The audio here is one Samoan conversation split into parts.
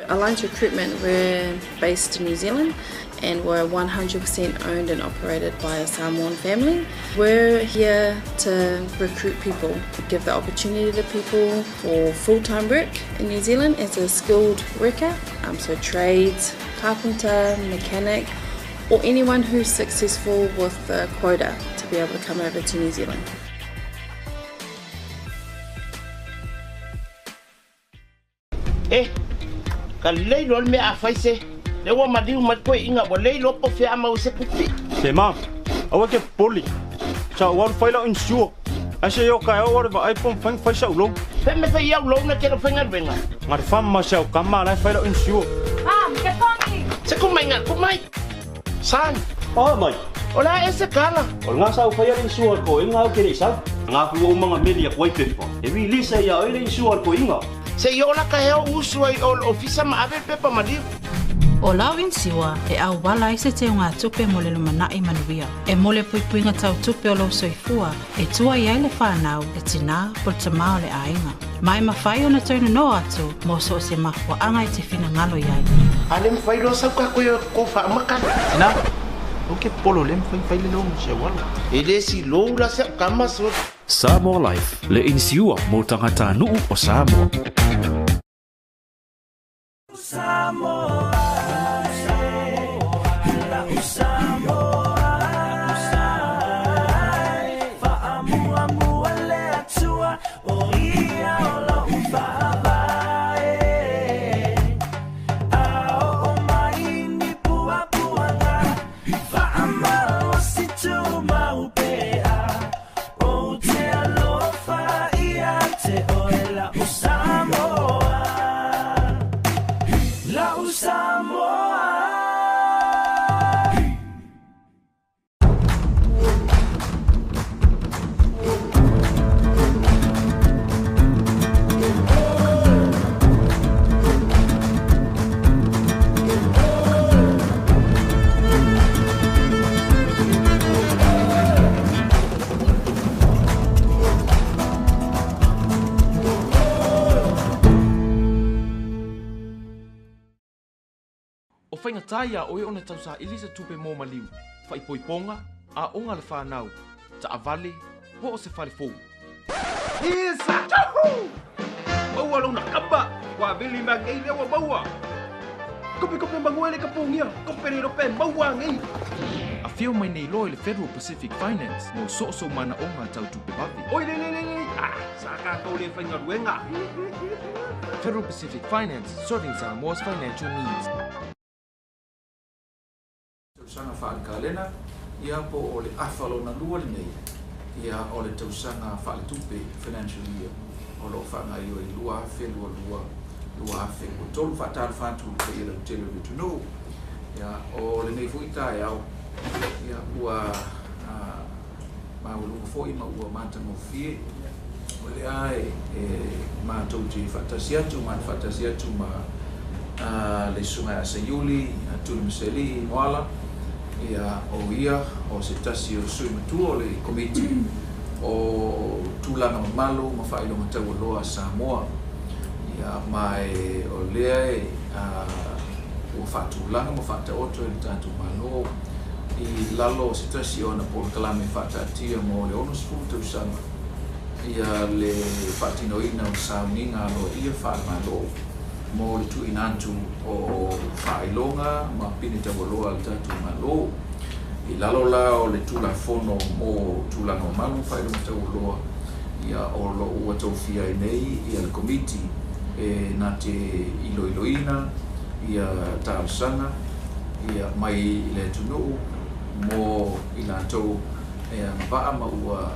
Alliance Recruitment, we're based in New Zealand and we're 100% owned and operated by a Samoan family. We're here to recruit people, give the opportunity to people for full-time work in New Zealand as a skilled worker, so trades, carpenter, mechanic, or anyone who's successful with the quota to be able to come over to New Zealand. Eh, ka lelei loa le mea a fai se. Lea ua maliu mai toeaiina ua le iloa po o fea a maua ai se tupe. Se ma, aua e te popole. Sa ou alu fai lau insure. Ae se i o taeao ou alu e vaai po o mafai ona fai sa'u loan. Fea mea fai au loan e te le o faigaluega? Na le fam ma si au tama la e fai lau insure. Mom, ke pongi! Se ku mai nga ku mai. Son. Oh mai. O le a ea se tala? O lena sa ou faia le insure a le toeaina au ke le i sau. Nga ku ou manga meli atu ai pepa. E release ai ia oe le insure a le toeaina. Se i oo la ka hea o usu ai o le ofisa ma ave le pepa maliu. ʻO lau inisiua e ʻauwala ai se teugatupe mo le lumanai manuia. E mo le puipuiga tau tupe o lou soifua e tua i ai le whanau, le tinā, po le tamā o le ʻāiga. Ma e mafai ona toe nonoa atu mo so o se mafuaaga e te finagalo i ai. A le mafai loa sau ka koe ko faamakala. Tina, aua ke popole o lea mafai ona fai le loan mo si au alo. E le silou la si au tama so. Samoa Life, le inisiua mo tagatanuu o Samoa. O faigata iā oe ona tausaili se tupe mo maliu, faaipoipoga, aoga a le fanau, taavale, po o se fale fou. Isa! Tchahu! Maua lona kapa! Ua vili mea ngei lea ua maua! Kope kope mangoe le kapongia! Kope le rope maua ngei! Afio mai nei loa i le Federal Pacific Finance mo soosoo manaoga tau tupe vave. Oi le le le le! Ah! Sa tatou le faigaluega! Federal Pacific Finance, serving Samoa's financial needs. Tausaga faale-kalena, ia po o le afa lona lua lenei, ia o le tausaga faaletupe, financial year, o lo o faagaoioi 2022, 2023. Faatalofa atu i le paia lautele o le atunuu, ia o lenei foi taeao, ia ua maualuga foi ma ua matagofie, o lea e matou te faatasi atu ma faatasi atu ma le Susuga ia Seiuli Tulimasealii Moala, ia o ia o se tasi o sui matua o le Komiti o Tulaga Mamalu ma Faailoga Taualoa a Samoa, ia ma o lea e ua faatulaga ma faataoto e le tatou Malo i lalo o se tasi o ana polokalame faataatia mo le 60 tausaga ia le faatinoina o sauniga aloaia faale-Malo mo le tuuina atu o faailoga ma pine taualoa a le tatou Malo. I lalo la o le Tulafono mo Tulaga Mamalu ma Faailoga Taualoa, ia o lo o ua tofia ai nei ia le Komiti e na te iloiloina ia talosaga ia mai i le atunuu mo i latou e agavaa ma ua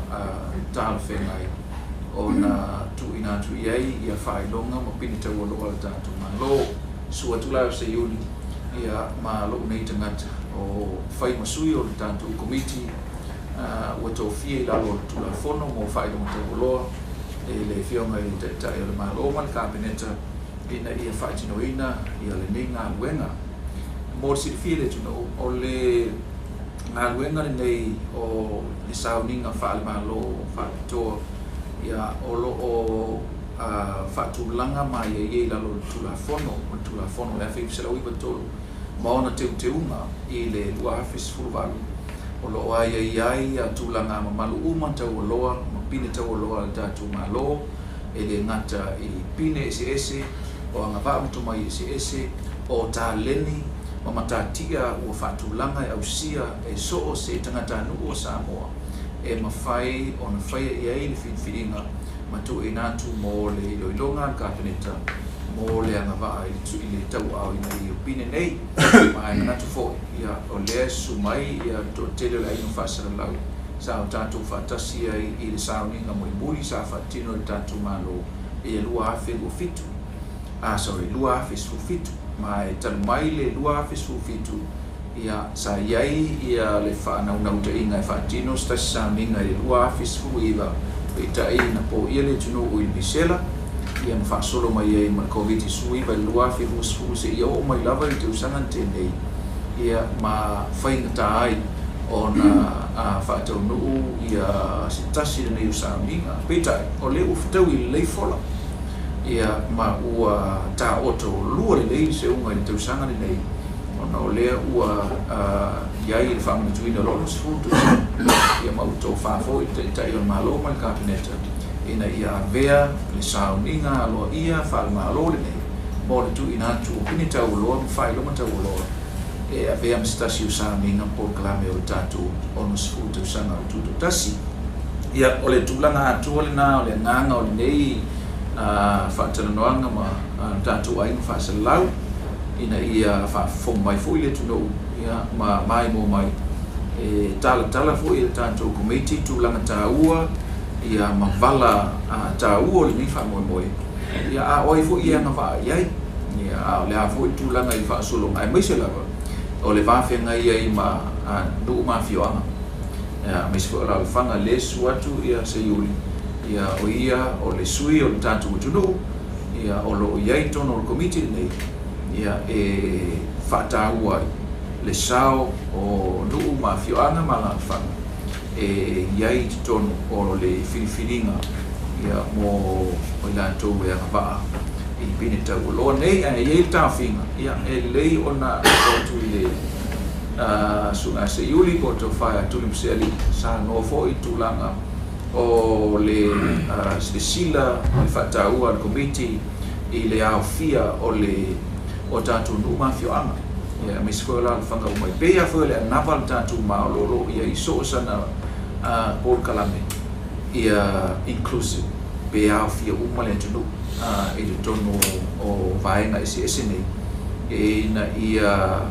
talafeagai ona tuuina atu i ai ia faailoga ma pine taualoa a le tatou Malo. Susu atu la o Seiuli ia ma lou nei tagata o fai ma sui o le tatou Komiti ua tofia i lalo o le Tulafono mo Faailoga Taualoa e le Afioga i le Taitai o le Malo ma le Kapeneta ina ia faatinoina ia lenei galuega. Mo le silafia e le atunuu, o le galuega lenei o le sauniga faale-Malo faapitoa ia o lo o faatulaga ma aiaia i lalo o le Tulafono, o le Tulafono o le 1993 ma ona teuteuga i le 2018, o lo o aiaia ai tulaga mamalu uma taualoa ma pine taualoa a le tatou Malo, e le gata i pine eseese, o agavaa ma tomai eseese, o taleni ma matatia ua faatulaga e ausia e so o se tagatanuu o Samoa e mafai ona faia i ai le filifiliga ma tuuina atu mo le iloiloga a le Kapeneta mo le agavaa i le tauaaoina i pine nei. Ma e manatu foi, ia, o lea e susu mai le toatele o le aiga faasalalau sa o tatou faatasi ai i le sauniga mulimuli sa faatino e le tatou Malo i le 2027, sorry, 2017. Ma e talu mai le 2017, ia, sa i ai le faanaunautaiga e faatino se tasi sauniga i le 2019, peitai na poia le atunuu i le misela, ia, ma faasolo mai ai ma le Koviti-19 i le 2020 seia oo mai lava i le tausaga na tea nei, ia, ma faigata ai ona faataunuu ia se tasi lenei o sauniga. Peitai, o lea ua fetaui lelei fola, ia, ma ua taoto lua lelei le seuga i le tausaga lenei, ona o lea ua i ai le faamanatuina o le 60 tausaga, ia, ma ua tofā foi le Taitai o le Malo ma le Kapeneta ina ia avea le sauniga aloaia faale-Malo lenei mo le tuuina atu o pine taualoa ma faailoga taualoa e avea ma se tasi o sauniga polokalame o le tatou 60 tausaga o tutoatasi. Ia, o le tulaga atoa lena o le agaga o lenei faatalanoaga ma tatou aiga faasalalau, ina ia faafofoga mai foi le atunuu, ia, ma maimoa mai e talatala foi e le tatou Komiti tulaga taua, ia, ma vala taua o lenei faamoemoe, ia, a o ai foi e agavaa i ai, ia, a o le a foi le tulaga i le faasologa, aemaise lava o le va feagai ai ma nuu ma afioaga, aemaise foi o alaalafaga le susu atu ia Seiuli, ia, o ia o le sui o le tatou atunuu, ia, o lo o i ai i totonu o le Komiti lenei, ia, e faataua ai le sao o nuu ma afioaga ma alaalafaga e i ai i totonu o le filifiliga, ia, mo i latou e agavaa i pine taualoa nei. Ae i ai le taofiga, ia, e lelei ona oo atu i le susuga ia Seiuli po o le tofa ia Tulimasealii sa noa foi i tulaga o le silasila ma le faataua a le Komiti i le aofia o le o tatou nuu ma afioaga, ia, aemaise foi o alaalafaga uma e pei lava foi o le anava a le tatou Malo o lo o i ai i so o sana polokalame, ia inclusive, pe aofia uma le atunuu i totonu o vaega eseese nei, e ina ia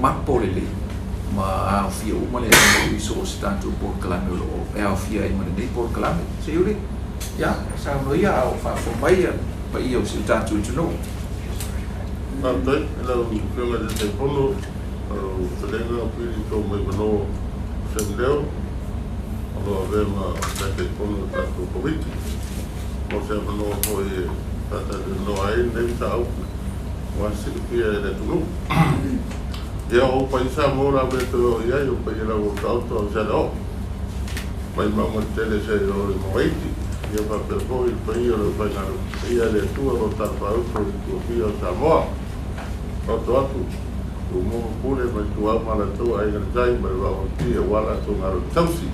mapo lelei ma aofia uma le atunuu i so o se tatou polokalame o lo o e aofia ai ma lenei polokalame. Seiuli, ia, saunoa ia a o faafofoga mai paia o si o tatou atunuu. Faafetai i lau Afioga i le Taitaifono, lau Fetalaiga Pili Taumaimanō Sam Leo, o lo o avea ma Taitaifono o le tatou Komiti, mo se avanoa foi e faatalatalanoa ai lenei mataupu ua silafia e le atunuu. Ia, o ou paia Samoa o le a ou le toe oo i ai, o paia lava ua taoto a o se alaoo mai mauga tetele seia oo i mauga iti. Ia faapea foi le paia o le aufaigaluega paia a le Atua o lo o talafaauto i Tuafia o Samoa. Taoto atu Tumua ma Pule ma Ituau ma Alataua, Aiga i le Tai ma le Vaa o Fonoti aua latou galuega tausi.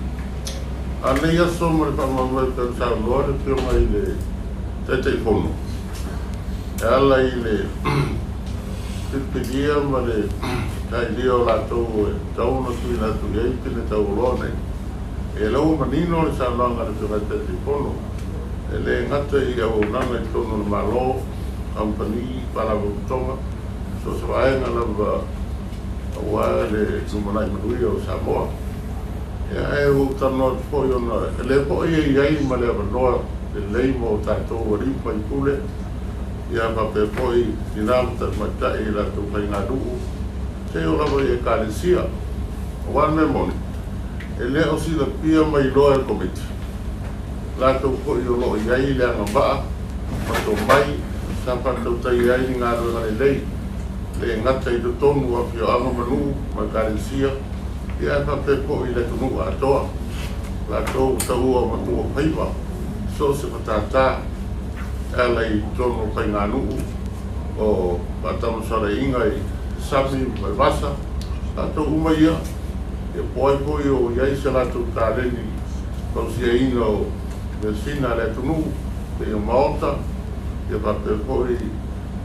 A o lenei aso ma le faamoemoe pei ona saunoa le Afioga i le Taitaifono e ala i le filifilia ma le sailia o latou e tatau ona tuuina atu i ai pine taualoa nei. E lau ua manino le saunoaga a le Afioga i le Taitaifono, e le gata i auaunaga i totonu o le Malo, kamupani, faalapotopotoga, so o se vaega lava aua le lumanai manuia o Samoa. Ia, ae ua ou talanoa atu foi ona e le foi e i ai ma le avanoa lelei mo tatou alii ma faipule, ia faapea foi tina ma tamaitai i latou faiganuu, seia oo lava i Ekalesia. Aua le mea moni, e le o silafia ma iloa e le Komiti latou foi o lo o i ai le agavaa ma tomai sa faatautaia ai ni galuega lelei, le gata i totonu o afioaga ma nuu ma Ekalesia, ia ae faapea foi i le atunuu atoa. Latou ua taua matua faiva So o se matātā e ala i totonu o faiganuu o faatamasoalaiga i sami ma le vasa tatou uma ia ia po ai foi o i ai se latou taleni fausiaina o measina a le atunuu seia maota ia faapea foi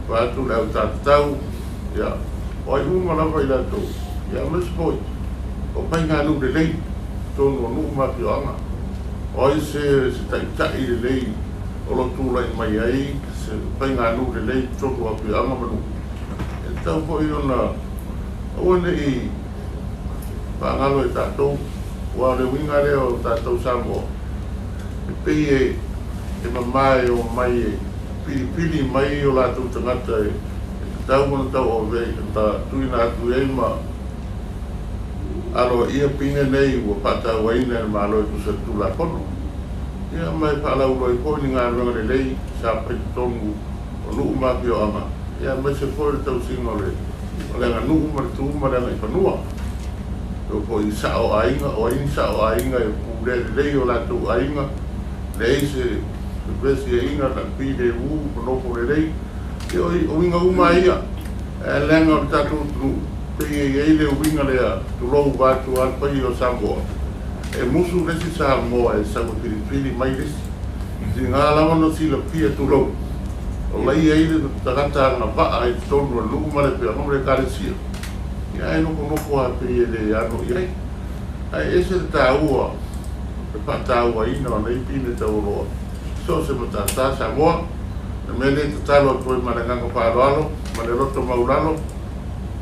vaeatu le autātatau ia o ai uma lava i latou ia aemaise foi o faiganuu lelei totonu o nuu ma afioaga o ai se se ta'ita'i lelei o lo tula'i mai ai se faiganuu lelei totonu o afioaga ma nuu e tatau foi ona aua ne'i faagalo e tatou uā o le uiga lea o tatou Samoa e pei e e mamā e o mai e pilipili mai o latou tagata e tatau ona tauavea ta tuuina atu i ai ma aloaia pine nei ua faatauaina e le Malo e tusa i le Tulafono. Ia ma e faalauiloa ai foi ni galuega lelei sa fai i totonu o nuu ma afioaga, ia aemaise foi le tausiga o le o le aganuu ma le tu ma le agaifanua. E oo foi i sao o aiga, o ai ni sao o aiga e pulea lelei o latou aiga, leai se pepesiaiga na filemu ma nofo lelei. Ia o uiga uma lava ia, ae leaga o le tatou atunuu, pei e i ai le uiga lea, tulou vaeatu lava le paia o Samoa, e musu le isi Samoa e sau e filifili mai le isi. Tiga lava ona silafia, tulou, o la e i ai le tagata agavaa i totonu o le nuu ma le afioaga ma le ekalesia, ia ae nofonofo lava pei e le ano i ai. Ae ese le taua o le faatauaina o nei pine taualoa i so o se matata Samoa. O le mea lea e tatalo atu ai ma le agaga faaaloalo ma le loto maulalo,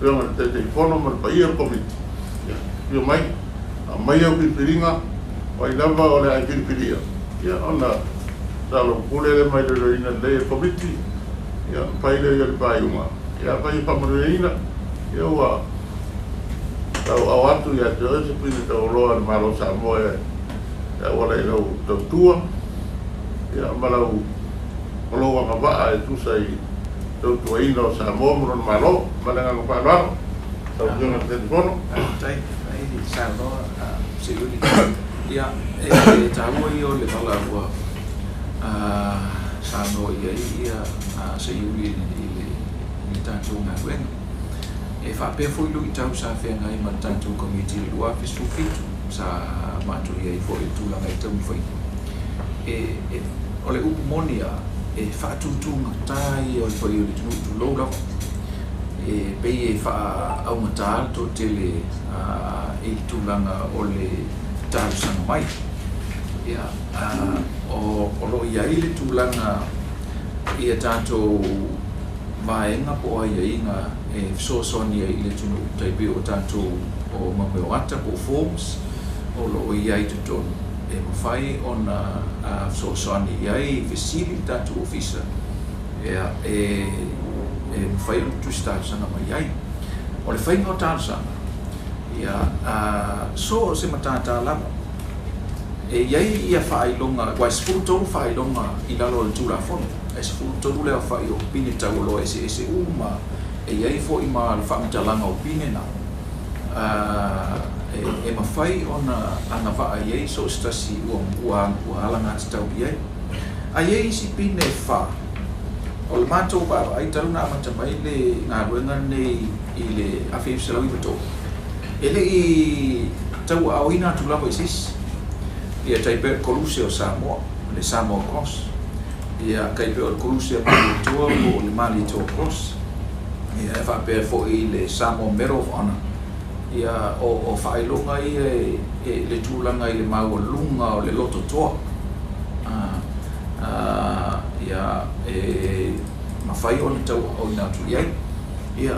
Afioga i le Taitaifono ma le paia o le Komiti, ia afio mai, aumai au filifiliga, o ai lava o le a e filifilia, ia ona soalaupule lea ma iloiloina lelei e le Komiti, ia ona fai lea o le faaiuga. Ia afai e faamanuiaina, ia ua tauaao atu ia te oe se pine taualoa a le Malo o Samoa e auala i lau tautua, ia ma lau o lou agavaa e tusa i tautuaina o Samoa ma lona Malo. Ma le agaga faaaloalo, lau Afioga i le Taitaifono. Faafetai le saunoa Seiuli. Ia, e taua ia o le vala ua saunoa i ai ia Seiuli i le tatou galuega. E faapea foi luitau sa feagai ma le tatou Komiti i le 2017 sa matou i ai foi i le tulaga i taumafaiga. E, o le upu moni lava, e faatutugata ia o le paia o le atunuu, tulou lava. E pei e faaaugata le toatele i le tulaga o le talosaga mai. Ia, o lo o i ai le tulaga i a tatou vaega po o aiaiga e fesoasoani ai i le atunuu, tai pei o tatou o mea o ata po o forms o lo o i ai i totonu e mafai ona fesoasoani i ai i fesili le tatou ofisa e mafai ona tusi talosaga mai ai. O le faiga o talosaga, ia, so o se matata lava, e i ai ia faailoga, aua e 13 faailoga i lalo o le Tulafono, e 13 le aofai o pine taualoa eseese uma, e i ai foi ma le faamatalaga o pine na, e mafai ona agavaa i ai so o se tasi ua alagatatau i ai. Ae i ai isi pine e 4, o le matou vaavaai talu ona amata mai le galuega lenei i le 1993, e le i tauaaoina atu lava i se isi. Ia tai pei o le Koluse o Samoa, le Samoa Cross, ia tai pei o le Koluse a Malietoa po o le Malietoa Cross, ia e faapea foi le Samoa Medal of Honor. Ia o faailoga ia e le tulaga i le maualuga o le lototoa. Ia e mafai ona tauaaoina atu i ai. Ia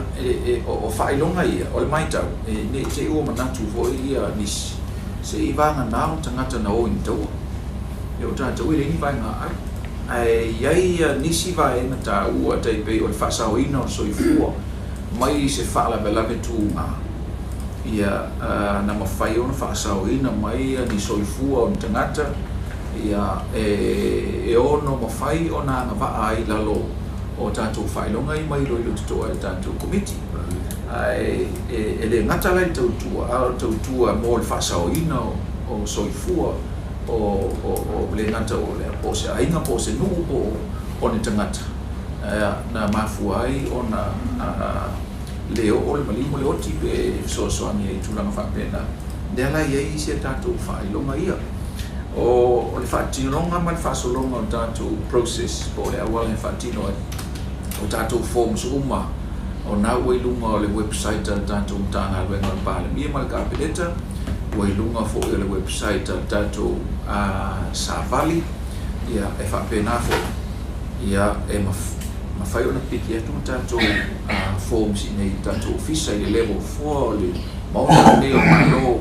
o faailoga ia, o le matau, e ne i te i ua manatu foi ia nisi, se i vagana o tagata na o i ni taua. Ia o tatou e leai ni vaegaau. Ae i ai ia nisi vaega taua tai pei o le faasaoina o le soifua mai se faalavelave tuga, ia na mafai ona faasaoina mai ni soifua o ni tagata, ia e ono mafai ona agavaa ai i lalo o tatou faailoga ia ma iloilo totoa e le tatou Komiti. Ae e le gata la i le tautua, a o le tautua mo le faasaoina o soifua o le gata o le po o se aiga po o se nuu po o ni tagata na mafua ai ona le oo le maliu ma le oti pe fesoasoani ai i tulaga faapena. Lea la e i ai isi a tatou faailoga ia. O le faatinoga ma le faasologa o le tatou process po o le auala e faatino ai o tatou forms uma o na ua i luga o le website a le tatou Matagaluega o le Palemia ma le Kapeneta, ua i luga foi o le website a le tatou Savali, ia e faapena foi ia e mafai ona piki atu tatou forms i nei tatou ofisa i le level 4 o le maota lenei o le Malo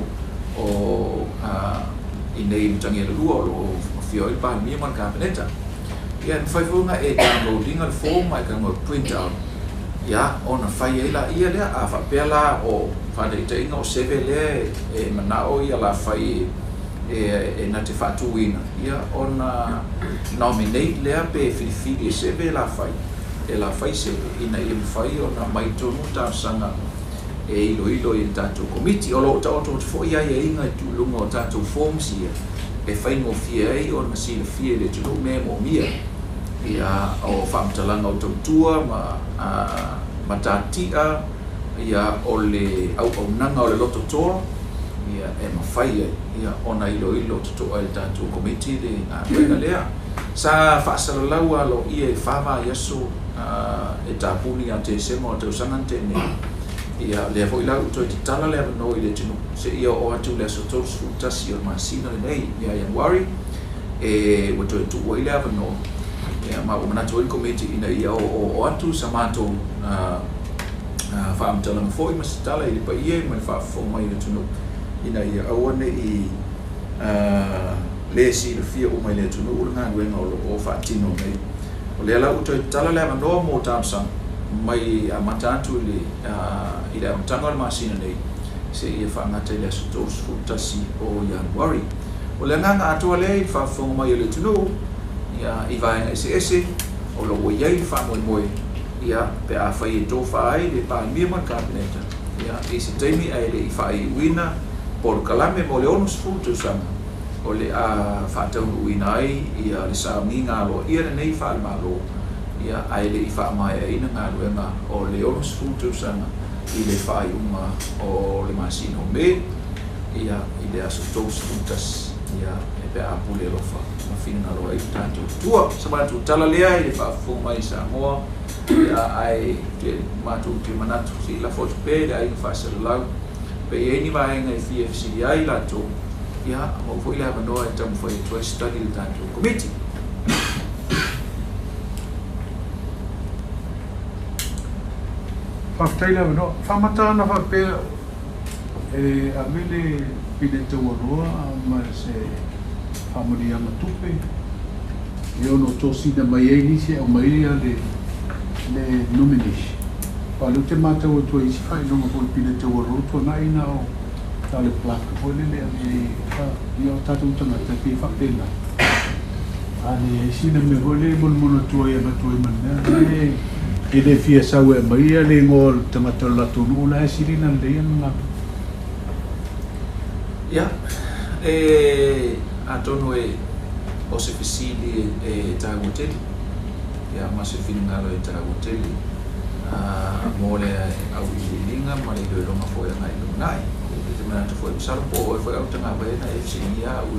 o i nei Mataniela 2 o lo o afio ai le Palemia ma le Kapeneta. Ia e mafai foi ona e download ina le form ae tago e print out ia ona fai ai laia lea. A faapea la o faataitaiga o seve lea e manao ia la fai e na te faatuina ia ona nominate lea pe filifili e seve la fai e la fai seve ina ia mafai ona mai tonu talosaga e iloilo i le tatou komiti. O lo o taoto atu foi aiaiga i tuluga o tatou forms ia e faigofie ai ona silafia i le atunuu mea e moomia ia o faamatalaga o tautua ma matatia ia o le auaunaga o le lototoa ia e mafai ai ia ona iloilo totoa i le tatou komiti le galuega lea. Sa faasalalau aloaia i 4 vaiaso e tapuni ia Tesema o le tausaga na tenei. Ia lea foi la ua toe tatala le avanoa i le atunuu seia oo atu i le aso 31 o le masina lenei ia Ianuari e ua toe tuu ai le avanoa. Ia ma ua manatu ai le komiti ina ia oo atu sa matou faamatalaga foi ma se tala i le paia ma le faafofoga mai o le atunuu ina ia aua nei le silafia uma i le atunuu le galuega o lo o faatino nei. O lea la ua toe tatala le avanoa mo talosaga mai amata atu i le amataga o le masina nei seia faagata i le aso 31 o Ianuari. O le agaga atoa lea i le faafofoga mai o le atunuu ia i vaega eseese o lo o ua i ai le faamoemoe ia pe afai e tofa ai le Palemia ma le Kapeneta ia i se taimi ae le i faaiuina polokalame mo le 60 tausaga o le a faataunuuina ai ia le sauniga aloaia lenei faalemalo ia ae le i faamaeaina galuega o le 60 tausaga i le faaiuga o le masina o Me ia i le aso 31 ia e pe a pule alofa ma finagalo ai le tatou Atua. Sa matou tala lea i le faafofoga mai i Samoa ia ae matou te manatu se i lafo atu pea i le aiga faasalalau pe i ai ni vaega e fia fesili ai latou ia maua foi le avanoa e taumafai atu ai se tali i le tatou komiti. Faafetai le avanoa. Faamata ana faapea e ave le pine taualoa ma se faamanuiaga tupe e ono tosina mai ai nisi e aumai ia le nomination. Aua o lea ou te matau atu ai i isi faailoga foi o le pine taualoa ua tuanai na o le plaque foi lele e ave ai ia o tatou tagata e pei e faapena. A leai sina mea foi lea e monomono atu ai e avatu ai ma le mea e le fia sau e aumai ia le igoa o le tagata o le latou nuu la e sili ona lelei ana latou. Ia, e atonu e o se fesili e taua tele, ia ma se finagalo e taua tele mo le auiliiliga ma le iloiloga foi agai i lumanai. E te manatu foi masalo po o oe foi au tagava e na e fesiligia au i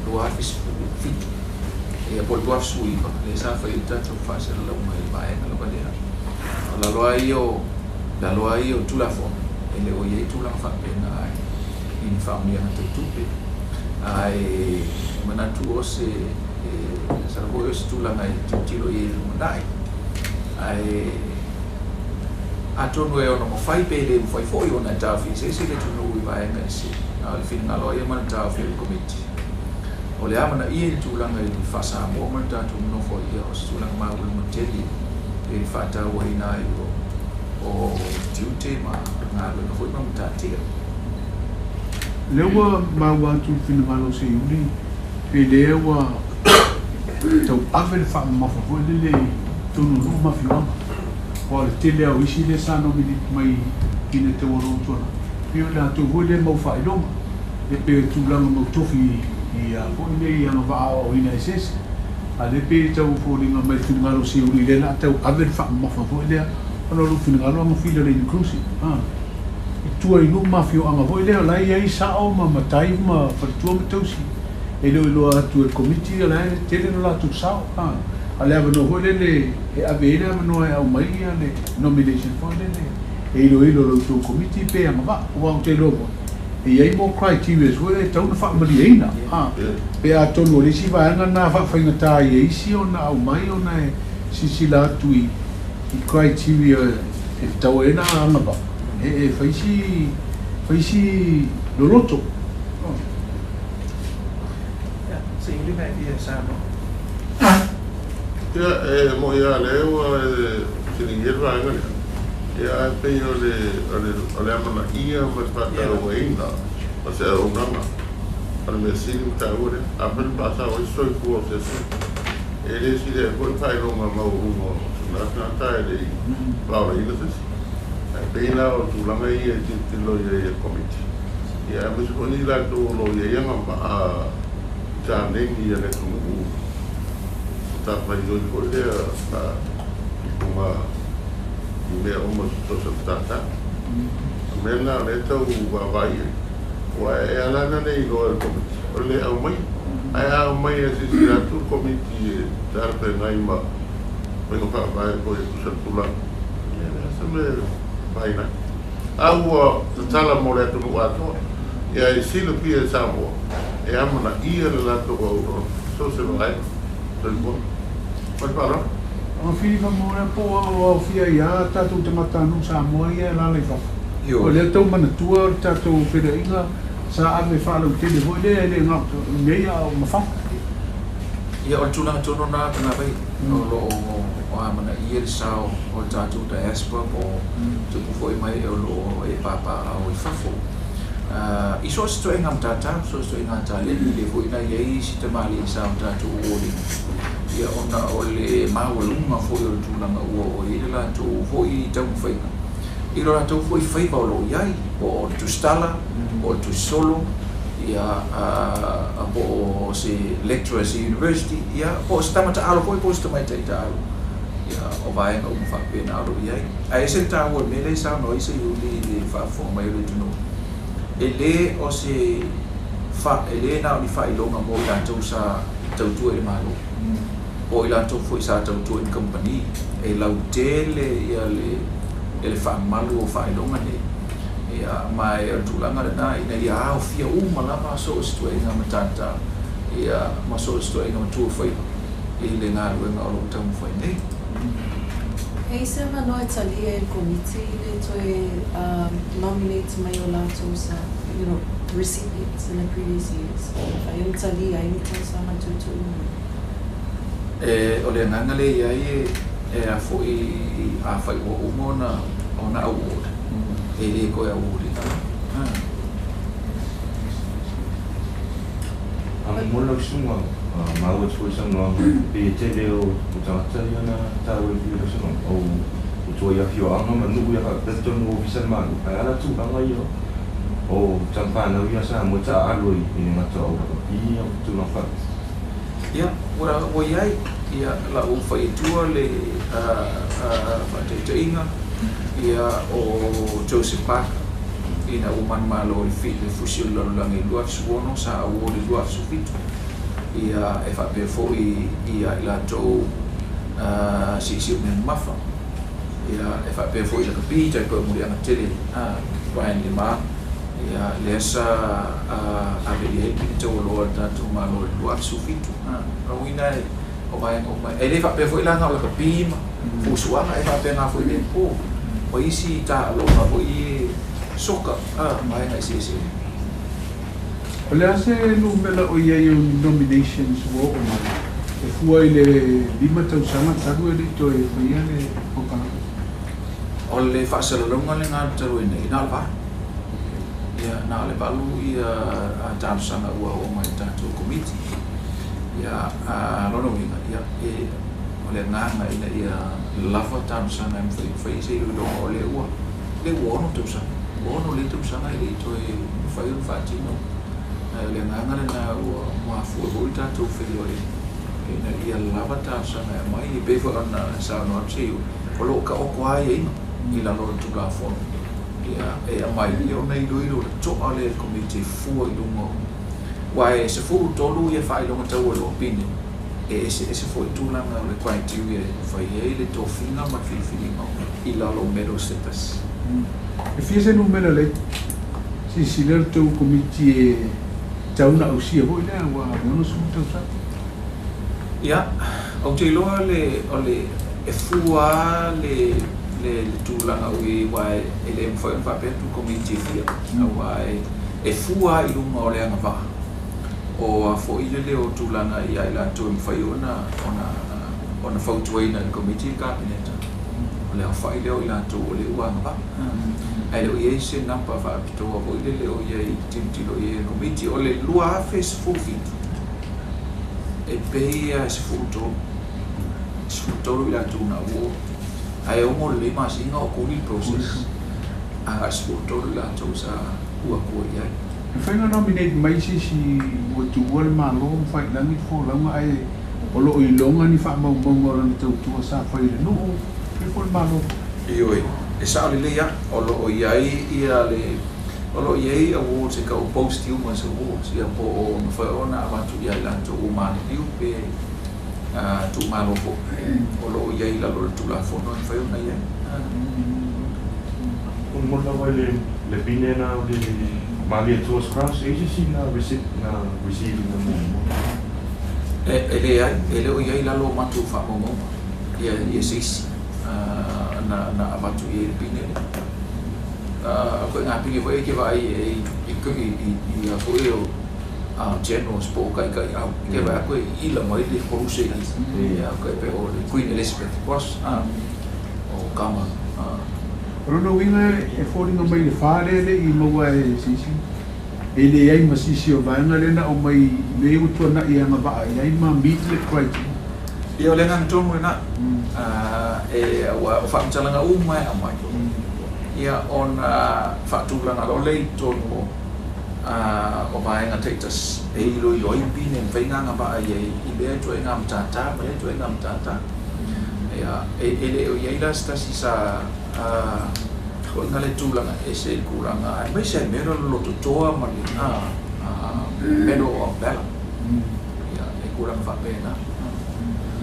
2017 ia po o le 2019 lea sa fai ai le tatou faasalalauga i le vaega lava lea. O lalo lava ia o Tulafono e le o i ai tulaga faapena i ni faamanuiaga tau tupe. Ae manatu o se masalo foi o se tulaga e tilotilo i ai i le lumanai. Ae atonu e ono mafai pe le mafai foi ona e taofia eseese le atunuu i vaega ese, a o le finagalo ai ia ma le taofia o le komiti. O le amanaia i le tulaga i le faa-Samoa ma le tatou nonofo ai ia o se tulaga maualuga tele e faatauaina ai o tiute ma galuega foi ma matatia. Lea ua maua atu i le finagalo o Seiuli pe lea ua tau ave le faamamafa foi lele i totonu o nuu ma afioaga. Aua o le tele lava o isi lea sa nominate mai i ina taualoa tuanai, pei o i latou foi lea e mau faailoga, e pei o tulaga mau tofi i a foi nei agava'a aoaoina eseese a lea pei tau foliga mai finagalo siuli lea la tau ave le faamamafa foi lea ona o lou finagalo agafila le inclusive a i tua i nuu ma afioaga foi lea o la e i ai sa'o ma matai ma faletua ma tausi e le o iloa atu e le Komiti o la e tele lo latou sao a a le avanoa foi lele e ave ai le avanoa e aumai ia le nomination foi lele e iloilo e la outou Komiti pe agavaa aua ou te iloa foi e i ai mo criterias foi lea e tatau ona faamalieina a pe atonu o le isi vaega lena faafaigatā ai e isi ona aumai ona e silasila atu i criteria e tatau ai ona agavaa e fai si loloto. Ia, e mo'i lava lea ua e fesiligia le vaega lea, ia ae pei o le, o le, o le amanaia ma le faatauaina o se auaunaga, o le mea sili ma taua lea. Afai na faasao ai se soifua o se isi, e le sili ai foi le faailoga maualuga o se tagata e le i faaolaina se isi. Ae pei la o tulaga ia e tilotilo i ai e le Komiti, ia aemaise foi ni latou o lo o i ai agavaa taleni a le atunuu matafaioi foi lea faatupuga i mea uma so o se matata. O le mea lena o lea e tau vaavaai i ai, aua e ala ona le iloa e le Komiti, o le le aumaia. Ae a aumai e silasila atu le Komiti e talafeagai ma faiga faavae foi e tusa le tulaga, ia e leai se mea e afaina ai. A ua tatala mo le atunuu atoa, ia e silafia e Samoa e amanaia le latou auauna so o se vaega. Soifua. Ma le faaaloalo. Filifa mo lea po o aofia ai lava tatou tagatanuu Samoa ia e alaala i fafo. O lea tau manatua o le tatou feiloaiga sa ave faalautele foi lea e le na o i inei a o ma fafo. Ia, o le tulaga tonu lena Penavai, o lo o amanaia le sao o le tatou diaspora po o tupu foi mai o lo o e papaaao i fafo. I so o se ituaiga matata, so o se ituaiga taleni, lea foi na i ai isi tamalii sa o tatou award ina, ia ona o le maualuga foi o le tulaga ua oo i ai le latou foi taumafaiga i lo latou foi faiva o lo o i ai, po o le tusitala, po o le tusisolo, ia po o se lecturer i se university, ia po o se tama taalo foi po o se tamaitai taalo, ia o vaega uma faapena o lo o i ai. Ae ese le taua o le mea lea e saunoa ai Seiuli i le faafofoga mai o le atunuu, e le o se fa, e le na o ni faailoga mo i latou sa tautua i le Malo, po o i latou foi sa tautua i ni kamupani, e lautele ia le le faamalu o faailoga nei. Ia, ma e o le tulaga lena ina ia aofia uma lava so o se ituaiga matata, ia, ma so o se ituaiga matua faiva i le galuega o lo o taumafai nei. E i ai se avanoa e talia e le Komiti le toe nominate mai o latou sa, you know, recipients in the previous years, e mafai ona talia ai ni talosaga tuutuuina mai. E, o le agaga lea e i ai e, e a foi, afai ua uma ona, ona award, e le toe award ina. A momoli lau susuga, maua atu foi i saunoaga pei e tele o tagata ia na taua i lau saunoaga, o tua i afioaga ma nuu ia faapea totonu o Ofisa o le Malo, ae a la tulaga ia o tama fanau ia Samoa e taaalo i le gata o au lakapi ia tulaga faapea? Ia, ua i ai, ia, la ua fai atua le faataitaiga, ia, o Joseph Parker, ina ua manumalo i le fusi o le lalolagi i le 2006, sa award i le 2007, ia, e faapea foi ia i latou siisii o mea mamafa, ia, e faapea foi i lakapi, tai pei o Muliaga tele, Brian Lima, ia, lea sa ave i ai le pine taualoa a le tatou Malo i le 2017. O uiga e o vaega uma. E le faapea foi la na o lakapi ma fusuaga, e faapena foi i le po ma isi taaloga foi i soka, vaega eseese. O le a se numera o i ai o ni nominations ua oo mai e fua i le 5 tausaga talu e le i toe faia le polokalame? O le faasalalauga lena talu ai nei, na o le 8. Ia, na o le 8 ia talosaga ua oo mai i le tatou Komiti. Ia, lona uiga, ia, e, o le agaga ina ia lava talosaga e mafai ona fai se iloiloga o lea ua, lea ua 6 tausaga, ua 6 lea tausaga e le i toe mafai ona faatino. Ae o le agaga lena ua mafua foi le tatou feiloaiga ina ia lava talosaga e aumai. E pei foi ona saunoa atu se o lo o taoto lava aiaiga i lalo o le Tulafono ia e aumai ia ona iloilo o le to'a lea e le Komiti e fua i luga o aua e 13 ia faailoga taualoa pine e eseese foi tulaga o le criteria e fai ai le tofiga ma le filifiliga i lalo o medals se tasi. E fia se numera lea silasila le tou Komiti e tatau ona ausia foi lea ua 60 tausaga. Ia, ou te iloa le, o le, e fua lava le, le, le tulaga o i ai, aua e le mafai ona faapea atu le Komiti e fia, aua e, e fua lava i luga o le agavaa o a foi le leo o tulaga ia i latou e mafai ona, ona, ona fautuaina e le Komiti le Kapeneta, o le aofai lea o i latou o lea ua agavaa. Ae le o i ai se number faapitoa foi lele o i ai tilotilo i ai le Komiti. O le 2017, e pei lava e 13, 13 i latou na award, ae ono lelei masina o kuli le process, a na o le 13 i latou sa ua atua i ai. E mafai ona nominate mai se isi ua tuua le Malo ma faiilagi le folauga ae o lo o iloga ni faamaumauga o lana tautua sa fai i le nuu pe po o le Malo. Ioe, e sao lelei lava, o lo o i ai ia le, o lo o i ai awards e tau posthumous awards, ia po o mafai ona avatu ia i latou ua maliliu pe tuumalo foi. O lo o i ai i lalo o le Tulafono e mafai ona i ai. Molimoli lava i le le pine na o le Malietoa's Cross, e i ai se isi na receive na receive ina muamua? E leai, e le o i ai i lalo o matou faamaumauga ia ia se isi na na avatu i ai le pine lea. O ituaiga pine foi ia e te vaai i i i i a foi o generals po o taitaiau, e te vaai atu e ila mai le koluse i ia pei o le Queen Elizabeth Cross o Kama. O lona uiga e foliga mai le fa lea e le i maua e se isi, e leai ma se isi o vaega lea na aumai i mea ia ua tuanai e agavaa i ai ma meet le criteria. Ia o le agaga tonu lena, e aua o faamatalaga uma e aumai, ia ona faatulaga loa lea i totonu o vaega taitasi e iloilo ai pine e mafai ona agavaa i ai i lea ituaiga matata ma lea ituaiga matata. Ia, e le o i ai la se tasi sa hoʻiga le tulaga ese i le tulaga aemaise lava i mea lea o le lototoa ma le medal of valor. Ia, e tulaga faapena.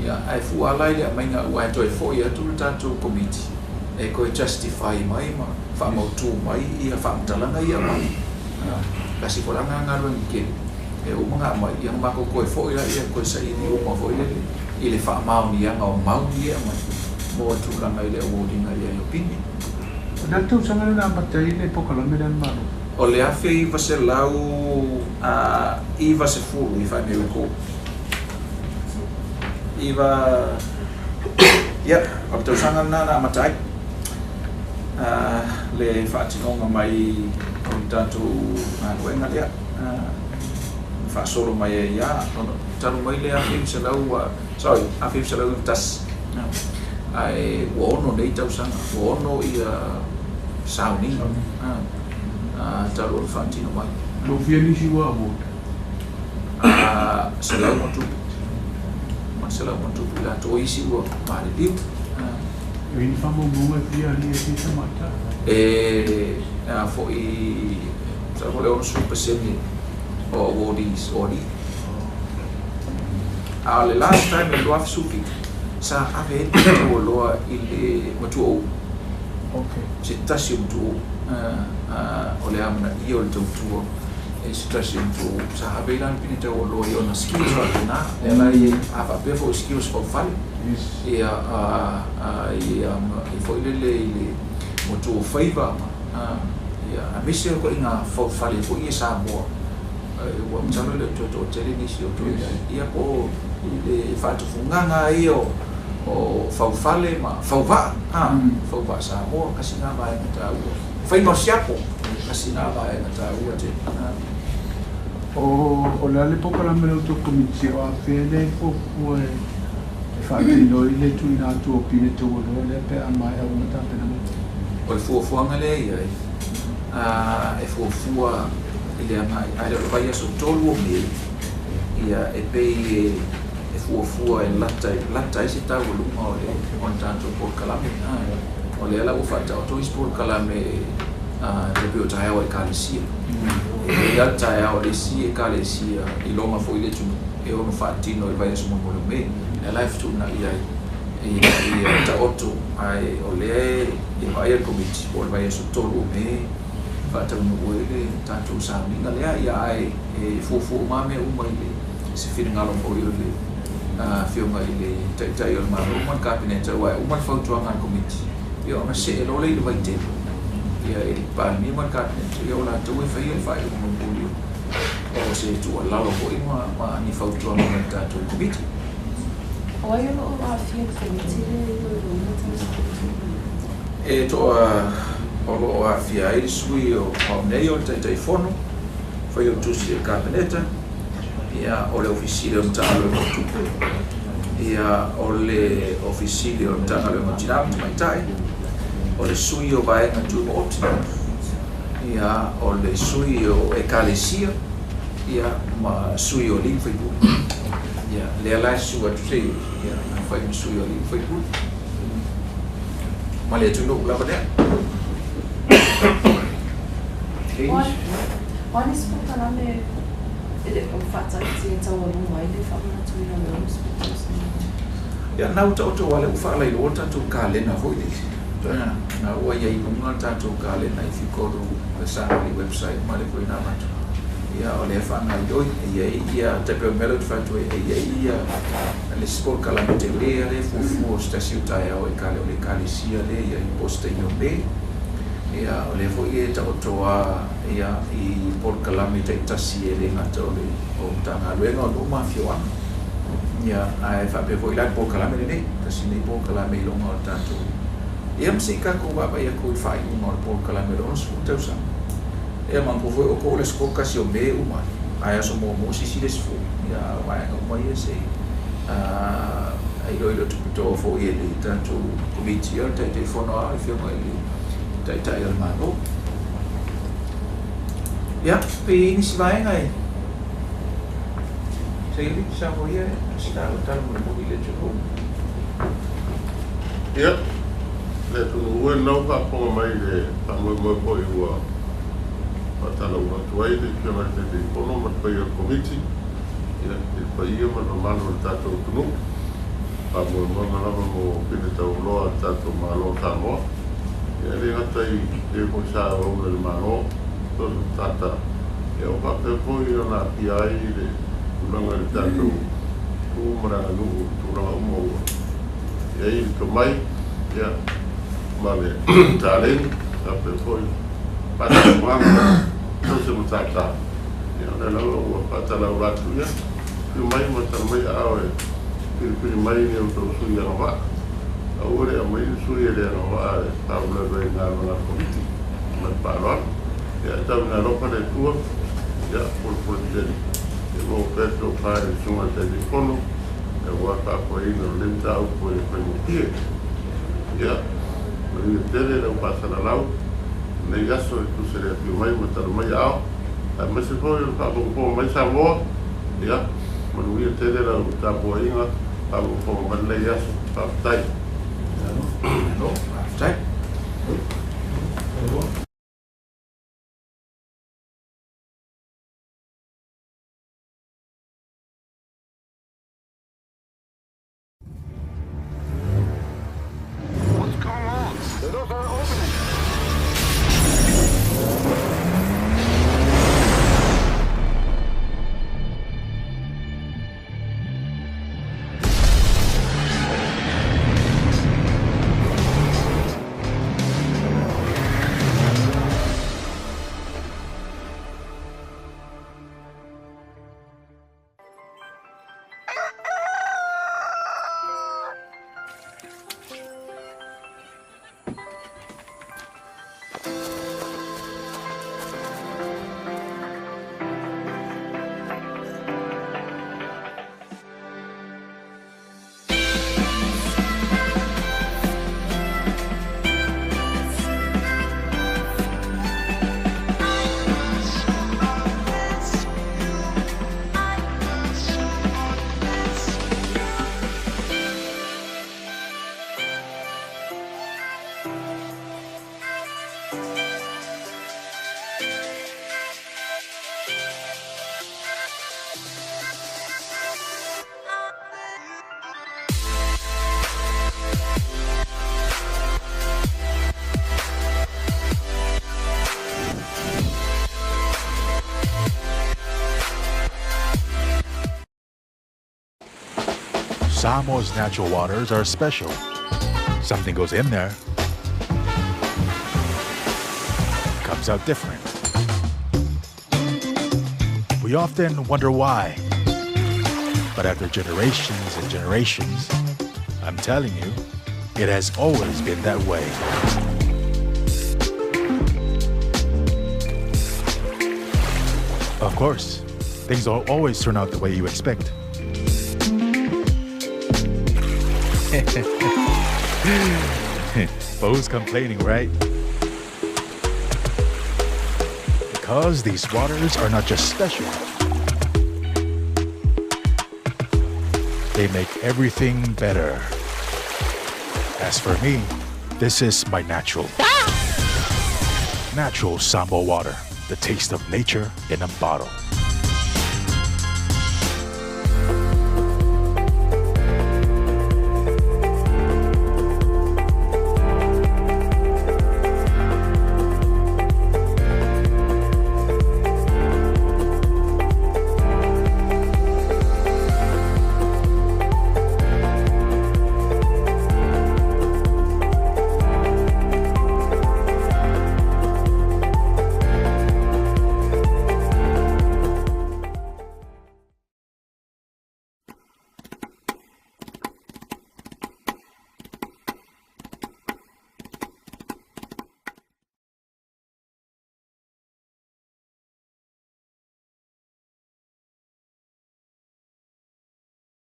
Ia, ae fua lava la i le aumaiga aua e toe foi atu le tatou Komiti e toe justify mai ma faamautu mai ia faamatalaga ia aumai. Tasi foi la lena galuega tele e uma ona aumai, ia ona matou toe foi laia toe saili uma foi lele i le faamaoniaga o mau ia e aumai mo le tulaga i le award ina i ai o pine. O le a le tausaga lea na amata ai le polokalame lea a le Malo? O le 1990 if I may recall. Iva, ia, o le tausaga lena na amata ai le faatinoga mai o le tatou galuega lea, na faasolo mai ai lava, talu mai le 1900, sorry, 1991, ae ua ono nei tausaga, ua ono ia sauniga talu ona faatino mai. Ua fia nisi ua award? 100+, 100+ i latou, o isi ua maliliu. E i ai ni faamaumauga e fia alii e fia tamaitai? E a foi, masalo po o le 60% o awardees o alii. A o le last time i le 2017 sa ave ai le pine taualoa i le matua uu. Se tasi o matua uu o le amanaia o le tautua e se tasi o matua uu. Sa ave ai la le pine taualoa i ona skills faapena. E ala ai a faapea foi o skills faufale. Ia ia i foi lele i le matua o faiva ma ia aemaise o ituaiga faufale foi ia Samoa. Ua masalo e le o toe toatele nisi o toe i ai. Ia po o i le faatufugaga ia o faufale ma fauvaa, fauvaa Samoa, tasi lena vaega taua. Faiga o siapo, tasi lena vaega taua tele. O le a le polokalame a la outou Komiti o afea lea e fuafua e faatino ai le tuuina atu o pine taualoa lea pe a maea uma tapenaga? O le fuafuaga lea e i ai, e fuafua I le agai ae le o le vaiaso 3 o Me ia e pei e fuafua e lata lata ai se taualuga o le o le tatou polokalame. O lea la ua faataoto isi polokalame te pei o taeao ekalesia. E i ai le taeao a le isi ekalesia i loma foi le atunuu e ono faatino i le vaiaso mulimuli o Me. Lea la e fetuunai ai ina ia taoto ae o lea e vaaia le Komiti po o le vaiaso 3 o Me faataunuu ai le tatou sauniga lea. Ia ae e fuafua uma mea uma i le se finagalo foi o le afioga i le Taitai o le Malo ma le Kapeneta, aua e uma le fautuaga a le Komiti ia ona see loa lea i le vaitele ia i le Palemia ma le Kapeneta, ia o latou e faia le faaiuga mulimuli o se tuualalo foi ma ni fautuaga mai le tatou Komiti. O ai o lo o aafia i le Komiti lea e iloiloina tausaga? E toa o lo o aafia ai le sui o au nei o le Taitaifono, Failautusi o le Kapeneta, ia o le Ofisili o le Matagaluega o Tupe, ia o le Ofisili o le Matagaluega o Tina ma Tamaitai, o le sui o Vaega Tumaoti, ia o le sui o Ekalesia, ia ma sui o alii ma faipule. Ia lea la e susu atu se ia fai ma sui o alii ma faipule ma le atunuu lava lea. O a nisi polokalame e le o faataatitia e taualuga ai le faamanatuina o le 60 tausaga? Ia, na ua taoto aua lea ua faalailoa le tatou kalena foi lele. Na ua i ai i luga le tatou kalena i Ficolu o le Samoa website ma le foi na avatu. Ia, o lea e faagaoioi. E i ai ia, tai pei o le mea lea ou te fai atu ai, e i ai ia le isi polokalame tele lea e fuafua o se tasi o taeao e kale o le ekalesia lea e i ai po o se taimi o Me. Ia, o lea foi e taoto lava ia i polokalame taitasi e le gata o le o Matagaluega o nuu ma afioaga. Ia, ae faapea foi la le polokalame lenei, tasi lenei polokalame i luga o le tatou. Ia ma se i tatou vaavaai atu i le faaiuga o le polokalame o le 60 tausaga. Ia manatua foi outou o le aso 31 o Me uma ai, ae aso muamua sisi le 10. Ia a o vaega uma ia se i iloilo tupitoa foi e le tatou Komiti o le Taitaifono lava o le Afioga i le Taitai o le Malo. Ia, pe i ai nisi vaega e Saili, saunoa ia e si taua tala mulimuli i le atunuu. Ia, le atunuu e lena ua faafofoga mai i le faamoemoe foi ua faatalauula atu ai le Afioga i le Taitaifono ma le paia o le Komiti, ia, i le paia ma le mamalu o le tatou atunuu. Faamoemoega lava mo pine taualoa a le tatou Malo o Samoa. Ia, e le gata i le foi sa auauna i le Malo, so o se matata, ia, o faapea foi ona aafia ai le tulaga i le tatou tu ma le aganuu i tulaga uma ua i ai le tomai, ia, ma le taleni, faapea foi faataumaga so o se matata. Ia, o lea lava ua faatalaula atu, ia, fiu mai ma tala mai aao e filifili mai ni outou sui agavaa. Aua le aumai ni sui e le agavaa e faalavelave i galuega a le Komiti. Ma le faaaloalo. Ia, e tau ina alofa le Atua, ia, pulepule tele. Ia maua pea le tofa i le susuga i le Taitaifono, aua le faafoeina o lenei mataupu e le faigofie. Ia, manuia tele lau faasalalau lenei aso e tusa i le afio mai ma tala mai aao, aemaise foi o le faafogafoga mai Samoa. Ia, manuia tele lau tapuaiga faafogafoga mai lenei aso. Faafetai. Malo, faafetai. What's going on? The doors are opening. Samoa's natural waters are special. Something goes in there, comes out different. We often wonder why. But after generations and generations, I'm telling you, it has always been that way. Of course, things don't always turn out the way you expect. But who's complaining, right? Because these waters are not just special, they make everything better. As for me, this is my natural. Natural Samoa water, the taste of nature in a bottle.